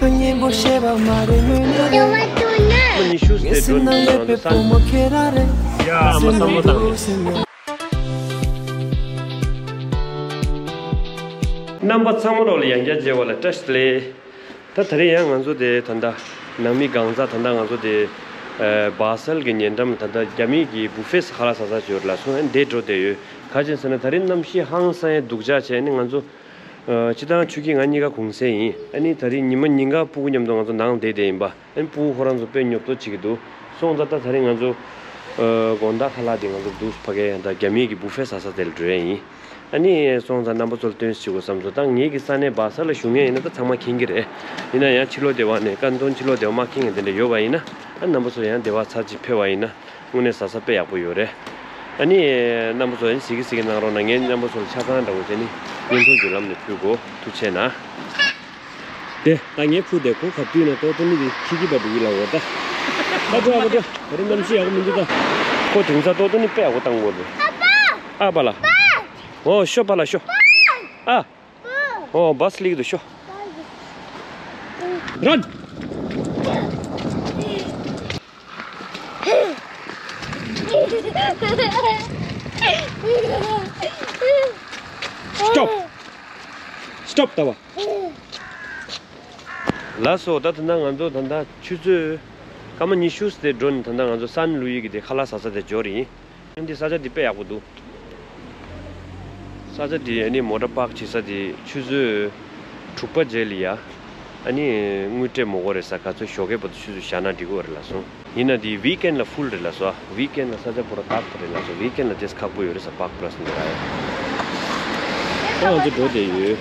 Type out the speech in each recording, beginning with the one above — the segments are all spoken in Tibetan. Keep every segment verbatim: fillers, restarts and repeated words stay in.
སྙན་པོ་བཤད་པ་མ་རེད་མོད་ན་རེད། ཉི་ཤུ་ཟེར་འགྲོ་ནས་ང་ཚོ་ས། ཡ་ཨ་མ་བསམ་བློ་བཏང་ནས། རྣམ་པ་ཚང་མ་རོགས་ལ་ཡང་བསྐྱར་མཇལ་བ་ལ་བཀྲ་ཤིས་བདེ་ལེགས། ད་ད་རེས་ཡང་ང་ཚོ་དེ་ད་ལྟ་ནང་མི་གང་ཟག་ད་ལྟ་ང་ཚོ་དེ་ཨ་སྦ་སལ་གྱི་ཉེ་འགྲམ་ད་ལྟ་རྒྱ་མི་གི་བུ་ཕེ་ཁ་ལག་ཟ་ས་ཅིག་ཡོད་རེད་ལབ་སོང་། ཨ་ནི་དེ་འགྲོ་བསྡད་ཡོད། ག་ཅི་ཟེར་ན་ད་རེས་གནམ་གཤིས་ཧང་སང་ཡ་སྡུག་ཅག་བྱས་ནས་ང་ཚོ་ཨ་སྤྱིར་བཏང་ཆུ་སྐྱིད་ང་གཉིས་ཀ་གུང་སེང་ཡིན། ཨ་ནི་ད་རེས་ཉི་མ་ཉིན་གང་སྤུ་གུ་མཉམ་དུ་ང་ཚོ་ནང་བསྡད་བསྡད་ཡིན་པ། ཨ་ནི་སྤུ་གུ་ཁོ་རང་ཚོ་དཔེ་ཉོབ་ཏོ་བྱེད་ཀྱི་འདུག་སོང་ཙང་ད་ད་རེས་ང་ཚོ་ཨ་དགོང་དག་ཁ་ལག་དེ་ང་ཚོ་འདུག་ཕ་གིར་ད་རྒྱ་མི་གི་བུ་ཕེ་ཟ་ས་དེ་ལ་འགྲོ་ཡ་ཡིན། ཨ་ནི་སོང་ཙང་རྣམ་པ་ཚོ་ལ་སྟོན་ཞུ་དགོས་བསམ་སོང་། ད་ངེད་ཀྱི་ས་གནས་སྦ་སལ་ལ་བཞུགས་མཁན་ཡིན་ན་ད་ཚང་མ་མཁྱེན་གྱི་རེད། ཡིན་ན་ཡང་ཕྱི་ལོགས་སྡེ་བ་ནས་ཀན་ཏོན་ཕྱི་ལོགས་སྡེ་བ་མ་མཁྱེན་མཁན་དེ་འདྲ་ཡོད་པ་ཡིན་ན། ཨ་རྣམ་པ་ཚོ་ཡང་སྡེ་བ་ཚར་གཅིག་ཕེབས་པ་ཡིན་ན་དངོས་གནས་ཟ་ས་དཔེ་ཡག་པོ་ཡོད་རེད། ཨ་ནི་རྣམ་པ་ཚོ་ཡང་གཟིགས་ཀྱི་གཟིགས་ཀྱི་གནང་རོགས་གནང་། ངས་རྣམ་པ་ཚོ་ལ་ཆ་ཚང་འདྲ་བོ་བྱས་ནས་བརྙན་ཐུང་བརྒྱུད་ལམ་ནས་ཕུལ་དགོས། ཐུགས་རྗེ་གནང་། དེ་ད་ངས་ཕུ་དེ་ཁོ་ག་དུས་ན་ཏོག་ཏོ་ནི་དེ་ཁྱི་ཁྱི་པ་འགྲོ་གི་ལ་འོ་ད། ཨ་ཏོ་ཨ་པ་ཏོ། ད་རེས་གནམ་གཤིས་ཡག་པོ་མི་འདུག་ད། ཁོ་དེང་སང་ཏོག་ཏོ་ནི་དཔེ་ཡག་པོ་བཏང་དགོས་རེད། ཨ་པ་ལ། འོ་ཤོ་པ་ལ་ཤོ། ཨ། འོ་བ་སི་ལིག་དུ་ཤོ། རན། སི་ཊོབ། སི་ཊོབ་ལྟ་བ། ལགས་སོ། ད་ད་ལྟ་ང་ཚོ་ད་ལྟ་ཆུ་ཚོད་སྐར་མ་ཉི་ཤུ་ཙམ་འགྲོ་ནས་ད་ལྟ་ང་ཚོ་སན་ལུ་ཡི་གི་དེ་ཁ་ལག་ཟ་ས་དེ་འབྱོར་ཡིན། འདི་ས་ཆ་འདི་དཔེ་ཡག་པོ་འདུག་ས་ཆ་འདི་ཨ་ནི་མོ་ཊ་པཱག་བྱེད་ས་འདི་ཆུ་ཚོད་དྲུག་པ་རྗེས་ལ་ཡ། ཨ་ནི་དངུལ་སྤྲད་མ་དགོས་རེད། ས་ག་ཚོད་ཞོགས་ཀས་བར་དུ་ཆུ་ཚོད་བཞག་ན་འགྲིག་གི་རེད་ལབ་སོང་། ཡིན་ན་འདི་ཝིག་ཨེན་ལ་ཕུལ་རེད་ལབ་སོང་། ཝིག་ཨེན་ལ་ས་ཆ་པུ་ར་བདག་པོ་རེད་ལབ་སོང་། ཝིག་ཨེན་ལ་ཏོག་ཙམ་ཁག་པོ་ཡོད་རེད་ས། པཱག་པ་ལ་སོང་འདི་ར་ཡ།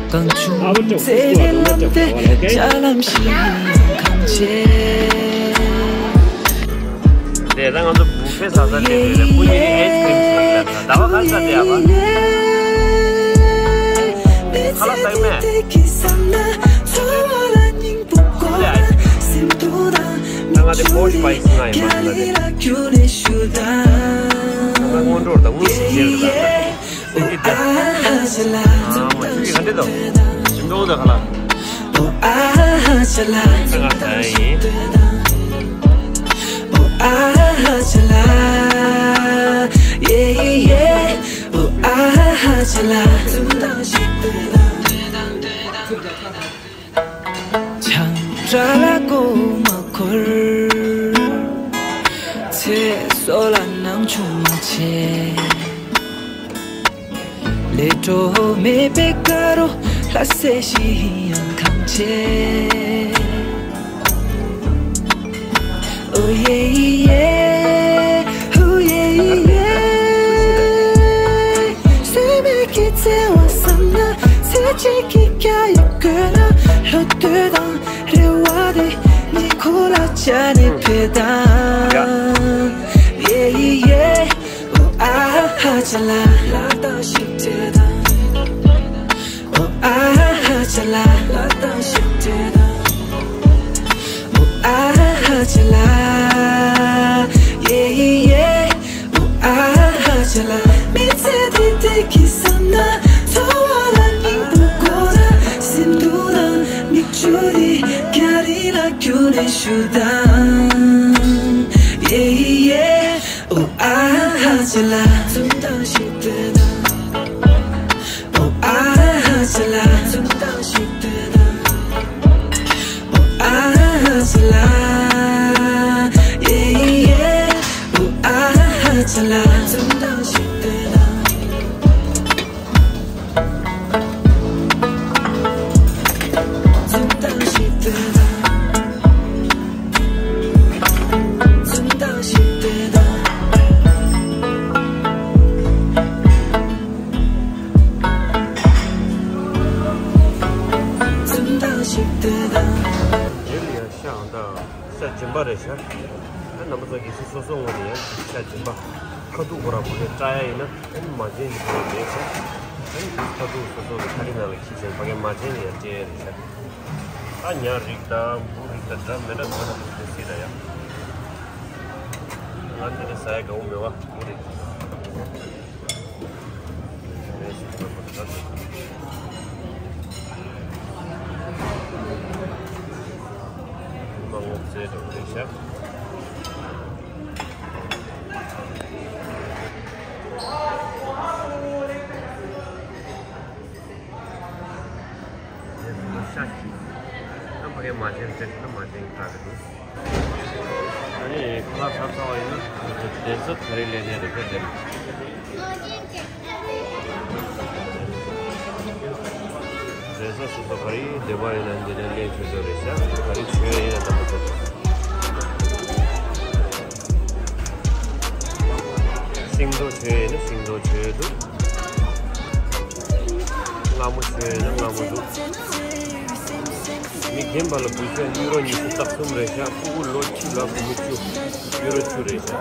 ད་ང་ཚོ་འགྲོ་བསྡད་ཡོད། དེ་ད་ང་ཚོ་བུ་ཕེ་ཟ་ས་དེ་རེད། སྤུ་གཉིས་ནི་ཨའི་སི་ཀྲིམ་ཟ་ས། ཟླ་བ་ག་ས་དེ་ཡ་བ། ཁ་ལག་ཟ་གི་མེད། ད་ང་དེ་བོ་ཤི་པ་ཡིན་ང་ཡིན་མ་ཟ་དེ། ང་སྔོན་འགྲོ་དང་དངོས་སུ་མཇལ་གི་ད། སེང་གེ་དེ། ཨ་མ་ཆུ་གི་ག་འདྲེ་དང་། ཞིམ་མདོག་དང་ཁ་ལག་ང་ད་ཡིན། ཆང་ར་ལ་མགོ་མ་འཁོར། ཚེ་སྲོག་ལ་སྣང་ཆུང་མ་བྱེད། ལས་འཕྲོ་མེད་པའི་དཀར་རོ་ལྷ་སྲས་ཤི་ཡང་ཁམས་ཆེ། ཨོ་ཡེ་ཡེ། ཨོ་ཡེ་ཡེ། སེམས་ཀྱི་བརྩེ་བ་བསམ་ན་ཚེ་གཅིག་གི་རྒྱ་ཡིས་བསྐོར་ན། ལྷོ་སྟོད་དང་རེ་བ་དེ་ཉི་ཁུག་ལ་བཅར་ནས་ཕེབས་དང་། ཡེ་ཡེ། ཨོ་ཨ་ཧ་ཅ་ལ། ལ་དྭགས་ཤིག་བྲོས་དང་། ཨོ་ཨ་ཧ་ཅ་ལ། ལ་དྭགས་ཤིག་བྲོས་དང་། ཨོ་ཨ་ཧ་ཅ་ལ། ཡེ་ཡེ། ཨོ་ཨ་ཧ་ཅ་ལ། མི་ཚེ་འདི་དེ་གི་བསམ་ན། ཚོར་བ་ལ་སྙིང་པོ་དགོས་ན། སེམས་སྡུག་དང་མིག་ཆུ་རེ་རྒྱ་རི་ལ་རྒྱུག་ནས་བཞུར་དང་། ཡེ་ཡེ། ཨོ་ཨ་ཧ་ཅ་ལ། ཨོ་ཨ་ཧ་ཅ་ལ། ཨོ་ཨ་ཧ་ཅ་ལ། ཡེ་ཡེ། ཨོ་ཨ་ཧ་ཅ་ལ། ཨ་རྣམ་པ་ཚོ་གལ་སྲིད་སོ་སོ་ངོས་ནས་ཡང་ཤ་སྦྱིན་པ་ཁ་ཐུག་ཁོ་རང་ཕ་གིར་སྐྲག་ཡ་ཡིན་ན་ཨ་ནི་མ་བྱན་ཞིག་དགོས་མེད་ཚེ། ཨ་ནི་ཁ་ཐུག་སོ་སོ་གི་ཁ་རི་ནང་ལ་ཁྱི་བྱས་ཕ་གིར་མ་བྱན་ནས་ཡང་སྤྲད་ཡ་རེད་ཤག་ཨ་ཉ་རིགས་དང་འབུ་རིགས་དང་འདྲ་མི་འདྲ་ཚང་མ་ལ་སྤྲད་སྲིད་ད་ཡ། ང་འདི་ནས་ཟ་ཡ་དགའ་བོ་མེད་བ་འབུ་རིགས། ཨ་ནི་ཁ་ལག་ཚར་ཚར་བ་ཡིན་ན་བདེ་ཚོད་ག་རེ་ལས་ནས་རེད་ཁ་དེ་ནི། བདེ་ཚོད་སོ་སོ་ག་རེ་འདོད་པ་ཡོད་ན་འདི་ནས་ལེན་ཆོག་ཆོག་རེད་ཤག་ག་རེ་མཆོད་ཡ་ཡིན་ན་ད་མ་ཆོག་ཆོག་ཤིང་ཏོག་མཆོད་ཡ་ཡིན་ན་ཤིང་ཏོག་མཆོད་འདུག་སྔ་མོ་བྱོས་ན་སྔ་མོ་འདུག་མི་རྒན་པ་ལ་འབུལ་ཚད་ཡུ་རོ་ཉི་ཤུ་རྩ་གསུམ་རེད་ཤག་སྤུ་གུ་ལོ་གཅིག་ལ་སྒོར་མོ་བཅུ། ཡུ་རོ་བཅུ་རེད་ཤག་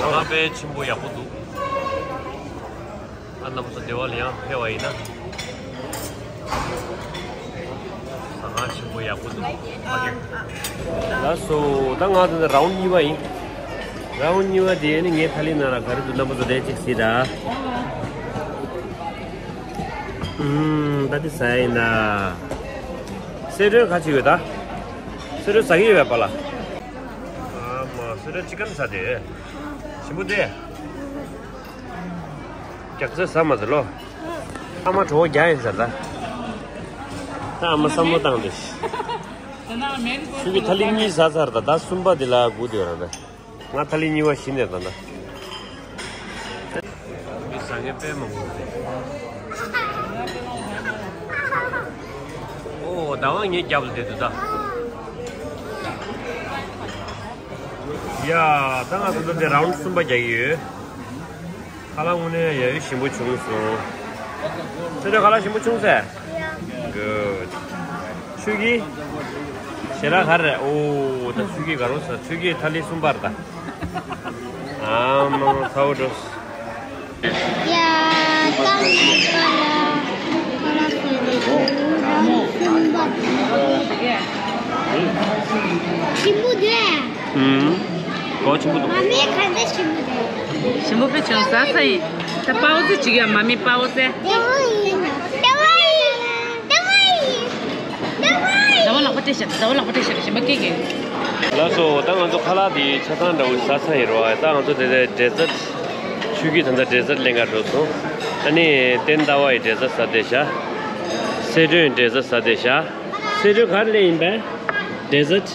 ང་དཔེ་ཆེན་པོ་ཡག་པོ་འདུག་ཨ་རྣམ་པ་ཚོ་སྡེ་བ་ལ་ཡང་ཕེབས་པ་ཡིན་ན། ཟ་ཁང་ཆེན་པོ་ཡག་པོ་འདུག་ཕ་གི། ལགས་སོ། ད་ང་ཚོ་རའུན་གཉིས་པ་ཡིན། རའུན་གཉིས་པ་དེ་ནི་ངའི་ཐ་ལི་ནང་ལ་ག་རེ་འདུག་རྣམ་པ་ཚོ་དེ་གཅིག་གཟིགས་དང་། ཨུམ། ད་དེ་ཟ་ཡ་ཡིན་ད། སེ་རོན་ག་ཅིག་ཡོད་ད། སེ་རོན་ཟ་གི་ཡོད་པས་པཱ་ལགས། ཨ་མ། སེ་རོན་ཅི་ཀན་ཟ་དེ། ཞིམ་པོ་དེ། རྒྱགས་ཚོད་ཟ་མ་ཟེར་ལོ། ཨ་མ་གྲོད་ཁོག་རྒྱགས་ཡིན་ཟེར་ད། ད་ཨ་མ་བསམ་བློ་བཏང་དེ། ཆུ་གི་ཐ་ལི་གཉིས་ཟ་ཚར་ད། ད་གསུམ་པ་དེ་ལ་སྒུག་བསྡད་ཡོད་ར་ད། ང་ཐ་ལི་གཉིས་པ་ཞི་ནས་ད་ད། མི་ཟ་མཁན་དཔེ་མང་པོ་རེད། ཨོ་ཟླ་བ་ངའི་རྒྱབ་ལ་བསྡད་འདུག་ད། ཡ། ད་ང་ཚོ་འདི་རའུན་གསུམ་པ་རྒྱག་གི་ཡོད། ཁ་ལག་དངོས་གནས་ཡ་ཡོད་ཞིམ་པོ་བྱུང་སོང་། ཁྱོད་ཚོ་ཁ་ལག་ཞིམ་པོ་བྱུང་ཟེར། གུཌ། ཆུ་གི། ཞེ་དྲག་ག་རེ། ཨོ་ད་ཆུ་གི་ག་རོ་ཟ། ཆུ་གི་ཐ་ལི་གསུམ་པར་ད། ཨ་མ་ཚ་བོ་འགྲོ། ཡ། ད་ངས་ཁ་ལག་ཁ་ལག་ཟ་རེད་འདུག་རའུན་གསུམ་པ་དང་། ཞིམ་པོ་འདུག་ཨུམ། གོ་ཆེན་པོ་འདུག་མ་མེད་ག་འདྲ་ཞིམ་པོ་འདུག་ཞིམ་པོ་དཔེ་བྱུང་། ཟ་ས་ཡིན། ད་པའོ་ཙེ་ཅིག་ཡ། མ་མེད་པའོ་ཙེ། ཏེ་བ་ཡིན། ཏེ་བ་ཡིན། ཏེ་བ་ཡིན། ཏེ་བ་ཡིན། ཟླ་བ་ལག་པ་སྤྲད་ཤག་ཟླ་བ་ལག་པ་སྤྲད་ཤག་ཞིམ་པ་སྐད་སྐད། ལགས་སོ། ད་ང་ཚོ་ཁ་ལག་དེ་ཆ་ཚང་འདྲ་བོ་ཟ་ཚར་ཡིན་རོ། ད་ང་ཚོ་དེ་ཚོའི་ཌེ་ཛར་ཊི། ཆུ་གི་ད་ལྟ་ཌེ་ཛར་ཊི་ལེན་ག་འགྲོ་སོང་། ཨ་ནི་ཏན་ཏ་བ་ཡི་ཌེ་ཛར་ཊི་ཟ་བསྡད་ཤག་སེ་ཏྲོན་ཌེ་ཛར་ཊི་ཟ་བསྡད་ཤག་སེ་ཏྲོན་ག་རེ་ལེན་ཡིན་པས། ཌེ་ཛར་ཊི།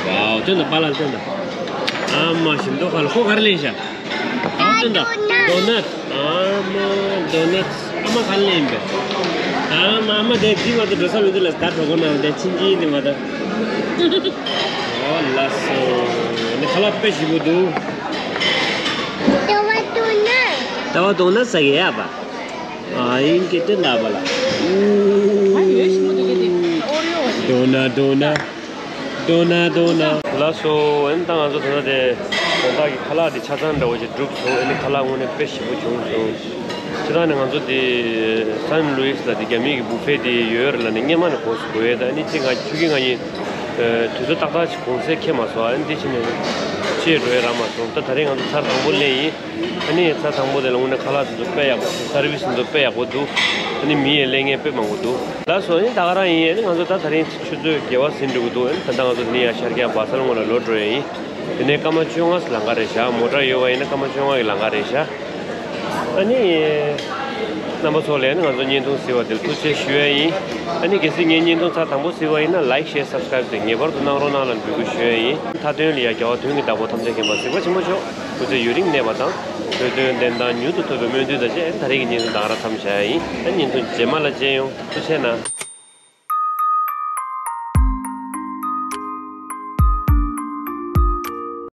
ཝའོ། སྟོན་དང་། པཱ་ལགས་སྟོན་དང་། ཨ་མ་ཞིམ་མདོག་ཁ་ལ། ཁོ་ག་རེ་ལེན་ཤག་ཨ་སྟོན་དང་། ཌོ་ནཊ། ཨ་མ་ཌོ་ནཊ། ཨ་མ་ག་རེ་ལེན་ཡིན་པས། ཨ་མ། ཨ་མ་དེ་འདི་མ་གཏོགས་འགྲོ་ས་མི་འདུག་ལ། ད་གྲོད་ཁོག་ན་དེ་ཕྱིན་ཅི་འདི་མ་གཏོགས། ཨོ་ལགས་སོ། ནི་ཁ་ལག་དཔེ་ཞིམ་པོ་འདུག་ཏེ་བ་ཌོ་ནཊ། ཏེ་བ་ཌོ་ནཊ་ཟ་གི་ཡ་པ། ཨ་ཡིན་གྱི་དེ་ན་བ་ལ། ཨུ། ཌོ་ནཊ། ཌོ་ནཊ། ཌོ་ནཊ། ཌོ་ནཊ། ལགས་སོ། ཨ་ནི་ད་ང་ཚོ་ད་ལྟ་དེ་དགོང་དག་གི་ཁ་ལག་དེ་ཆ་ཚང་འདྲ་བོ་ཞིག་གྲུབ་སོང་། ཨ་ནི་ཁ་ལག་དངོས་གནས་དཔེ་ཞིམ་པོ་བྱུང་སོང་། སྤྱིར་བཏང་ནས་ང་ཚོ་དེ་སན་ལུའིས་ལ་དེ་རྒྱ་མི་གི་བུ་ཕེ་དེ་ཡོད་རེད་ལབ་ནས་སྔན་མ་ནས་གོ་སོང་། གོ་ཡས། ད་ཨ་ནི་ཅི་ང་ཆུ་གི་ང་གཉིས་དུས་ཚོད་ཏག་ཏག་ཅིག་གུང་སེང་འཁེལ་མ་སོང་། ཨ་ནི་དེ་ཕྱིན་ནས་ཕྱིར་འགྲོ་ཡས་རག་མ་སོང་། ད་ད་རེས་ང་ཚོ་ཚར་དང་པོ་ལེན་ཡིན། ཨ་ནི་ཚར་དང་པོ་དེ་ལ་དངོས་གནས་ཁ་ལག་དེ་ཚོ་དཔེ་ཡག་པོ་འདུག་སར་བིས་དེ་ཚོ་དཔེ་ཡག་པོ་འདུག་ཨ་ནི་མི་ཡི་ལས་ངན་དཔེ་མང་པོ་འདུག་ལགས་སོ། ཨ་ནི་ད་ག་རང་ཡིན། ཨ་ནི་ང་ཚོ་ད་དེ་རིང་ཆུ་ཚོད་བརྒྱད་པ་ཟིན་འགྲོ་གི་འདུག་ཨ་ནི་ད་ལྟ་ང་ཚོ་འདི་ནས་ཡར་ཤར་རྒྱག་བ་སལ་ངོ་ལ་ལོག་འགྲོ་ཡ་ཡིན། དེ་ནས་སྐར་མ་བཅོ་ལྔ་ལམ་ཁ་རེད་བཞག་མོ་ཊ་ཡོད་པ་ཡིན་ན་སྐར་མ་བཅོ་ལྔ་གི་ལམ་ཁ་རེད་བཞག་ཨ་ནི། རྣམ་པ་ཚོ་ལ་ནི་ང་ཚོ་བརྙན་ཐུང་གཟིགས་པ་དེར་ཐུགས་རྗེ་ཆེ་ཞུ་ཡ་ཡིན། ཨ་ནི་གལ་སྲིད་ངའི་བརྙན་ཐུང་ཚར་དང་པོ་གཟིགས་པ་ཡིན་ན་ལའིཀ་ཤེར་སབ་སི་ཀ་རེབ་དེ་ངེས་པར་དུ་གནང་རོགས་གནང་ལ་འབོད་སྐུལ་ཞུ་ཡ་ཡིན། མཐའ་དོན་ལ་ཡ་རྒྱལ་བ་དོན་གྱི་བདག་པོ་ཐམས་ཅད་མཁྱེན་པ་གཟིགས་པ་ཆེན་པོ་མཆོག་སྐུ་ཚེ་ཡུན་རིང་གནས་པ་དང་། འགྲོ་དོན་ལྡན་དང་མྱུར་དུ་ཐོབ་པའི་སྨོན་འདུན་དང་བཅས་ད་རེས་ཀྱི་བརྙན་ཐུང་ད་ག་རང་མཚམས་བཞག་ཡ་ཡིན། ཨ་ནི་བརྙན་ཐུང་རྗེས་མ་ལ་མཇལ་ཡོང་། ཐུགས་རྗེ་གནང་།